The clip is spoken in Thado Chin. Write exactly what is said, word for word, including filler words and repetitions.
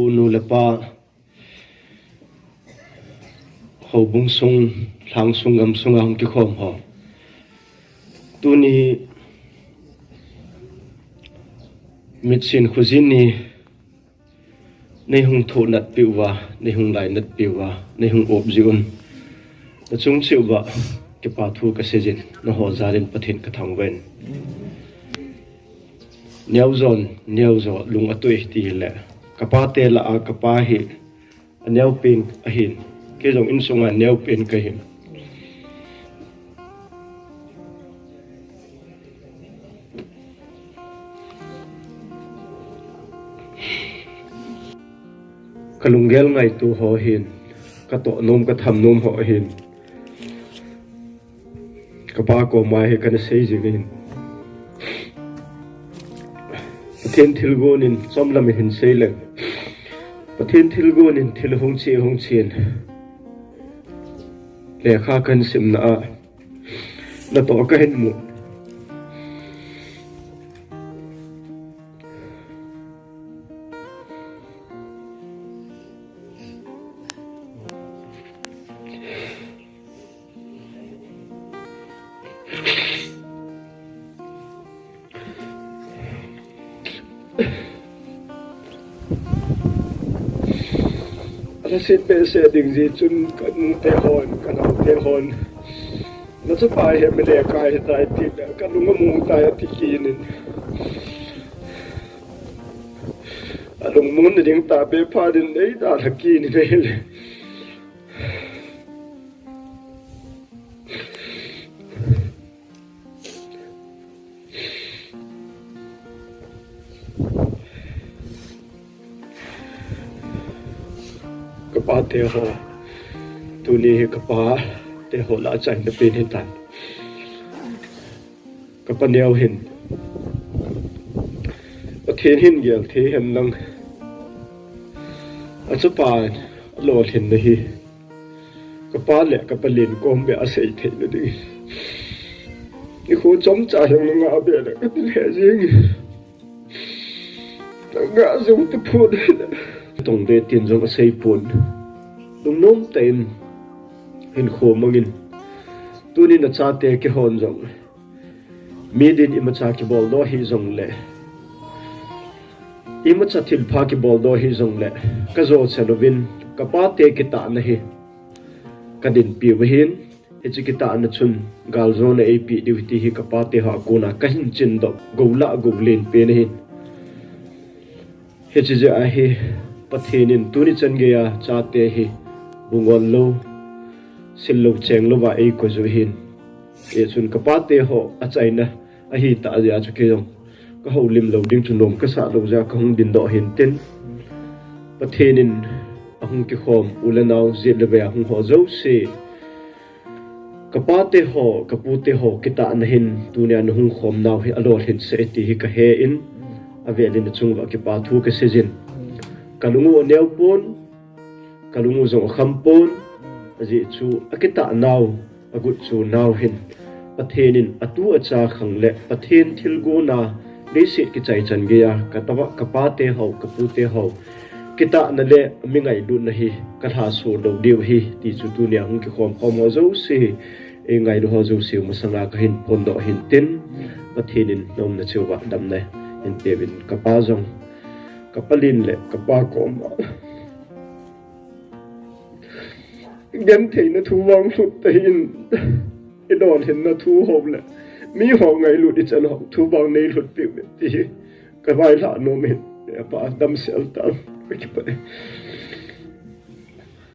Nu le pa, houbung sung, lhang sung, gam sunga hung kikhom ho. Tuni mitsin khojin ni nei hung thoh nat peh uva, nei hung lai nat peh uva, nei hung op jeh un, nachung cheh uva kipa thu kasei jin, nangho jal in Pathen kathangvah in. Neo jon, neo jo, lung atui ti le, kapa te lah a kapa hi aneo pen ahin, kei jong insunga neo pen kahin. Kalunggel ngaito ho hin, katoh nom, katham nom ho hin, kapa koma hi kana sei jing in. Pathen thilgon in chomlam in hin sei leng, Pathen thilgon in thil hung che, hung chen, lekha kahin simna a natoh kahin mu. Alhaset behseh ding jeh chun kanu te hon, kanao te hon, nachapa hi M L A kai hitai tile, kalung amu tai ati kit in. Alungmon na ding tahbeh phat in neidalha kit in ahile. Kapa te ho, tuni hi kapa te ho lah a achaina pen hitan. Kapa neo hin, Pathen hin gel thei hen lang, achapa alolhin na hi kapa le kapa len kom beh a sei theina ding, nikho chomcha jong nangah beh le kati lheh jeng. Nangah jong tapon. Tong beh tin jong asei pon. Lungnom tah in hinkho mangin, tuni nachate kihon jong, mi din imacha kiboldoh hih jongle, imacha thilpha kiboldoh hih jongle, kajo chan uvin, kapa te kitahna hi kadinpi uva ahin, hiche kitahna chun galjona eipeh diu ahi ti hi kapa te ho a kona kahin chindoh, gou lah gou len pen ahin. Hiche jeh a hi Pathen in tuni chan geiya chate hi bu ngol lou, sil lou cheng louva eikoi u ahin. Hichun kapa te ho achaina ahitah jeh a chu kei jong kahoulim lou ding chu nom kasah lou jeh a kahung dindoh ahin tin, Pathen in ahung kikhom u le nao, jet le vei a hung ho jouse, kapa te ho, kapu te ho kitahna hin tunia nahung khom nau hi alolhin sah e ti hi kahe in, avel in nachung uva kipa thu kasei jin. Kalung u aneo pon, kalung u jong akham pon, ajeh chu akitah nau, agot chu nau hin Pathen in atu acha khang le Pathen thilgon a leiset kichai chan geiya katawa, kapa te ho, kapu te ho kitahna le mi ngailutna hi kalhaso lou diu ahi ti chu tunia hung kikhom khom ho jouse, eingailu ho jouse masanga kahin phondoh ahin tin, Pathen in naumna cheh uva damna hin peuvin, kapa jong, kapa len le kapa koma gentheina thu vang lhut tahih in, ilolhinna thu ho le miho ngailut ichan ho thu vang neilhut peh uve ti hi kavailhah nom ahin, Hepa damsel tan, kakipah e.